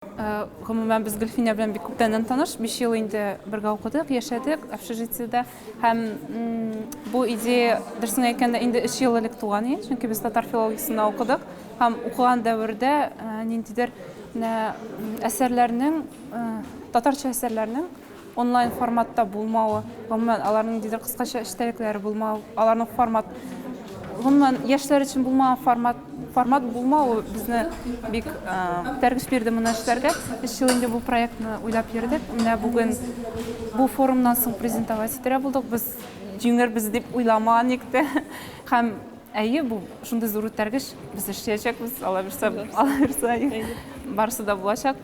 Гомумән, без Гөлфинә белән бик күптәннән таныш. 5 ел инде бергә укыдык, яшәдек общежитиедә. Һәм бу идея, дөресен әйткәндә, инде 3 ел элек туган иде, чөнки без татар филологиясендә укыдык. Һәм укыган дәвердә ниндидер менә әсәрләрнең, татарча әсәрләрнең онлайн форматта булмавы, гомумән, аларның ниндидер кыскача эчтәлекләре булмавы, аларның формат, гомумән, яшьләр өчен булмаган формат, формат булмавы безне бик этәргеч бирде моны эшләргә. Өч ел инде бу проектны уйлап йөрдек. Менә бүген бу форумнан соң презентовать итәргә булдык. Без җиңәрбез дип уйламаган идек тә. Һәм әйе, бу шундый зур этәргеч, без эшләячәкбез, Алла бирсә, Алла бирсә, барысы да булачак.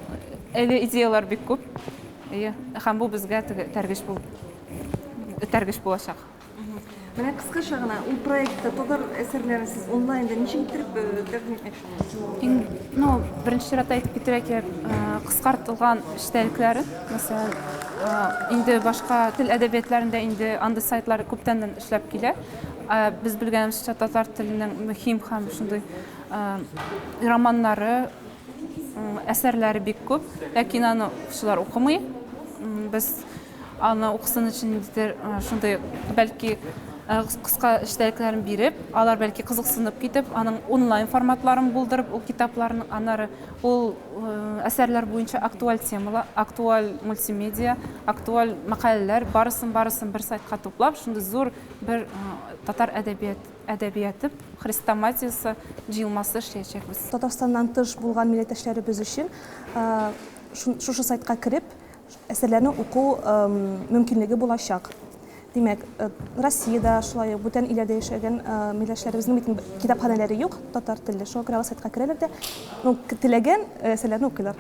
Әле идеяләр бик күп. Әйе, һәм бу безгә теге этәргеч бул этәргеч булачак. Менә кыскача гына ул проектта татар әсәрләрен сез онлайнда ничек иттереп э, тәкъдим итмәкче буласыз? Иң, ну, беренче чиратта әйтеп китәргә кирәк, э, кыскартылган эчтәлекләрен, мәсәлән, э, инде башка тел әдәбиятләрендә инде андый сайтлар күптәннән эшләп килә. Без белгәнебезчә, татар теленең мөһим һәм шундый романнары, Әсәрләре бик күп, ләкин аны укучылар укымый. Без аны укысын өчен ниндидер шундый, бәлки, кыска эчтәлекләрен биреп, алар бәлки кызыксынып китеп, аның онлайн форматларын булдырып, ул китапларның аннары ул әсәрләр буенча актуаль темалар, актуаль мультимедиа, актуаль мәкаләләр, барысын-барысын бер сайтка туплап, шундый зур бер татар әдәбият әдәбияты хрестоматиясе җыелмасы эшләячәкбез. Татарстаннан тыш булган милләттәшләребез өчен шушы сайтка кереп, әсәрләрне уку мөмкинлеге булачак. Димәк, Россиядә, шулай ук бүтән илләрдә яшәгән милләттәшләребезнең бит китапханәләре юк татар телле. Шуңа күрә алар сайтка керәләр дә, ну, теләгән әсәрләрне укыйлар.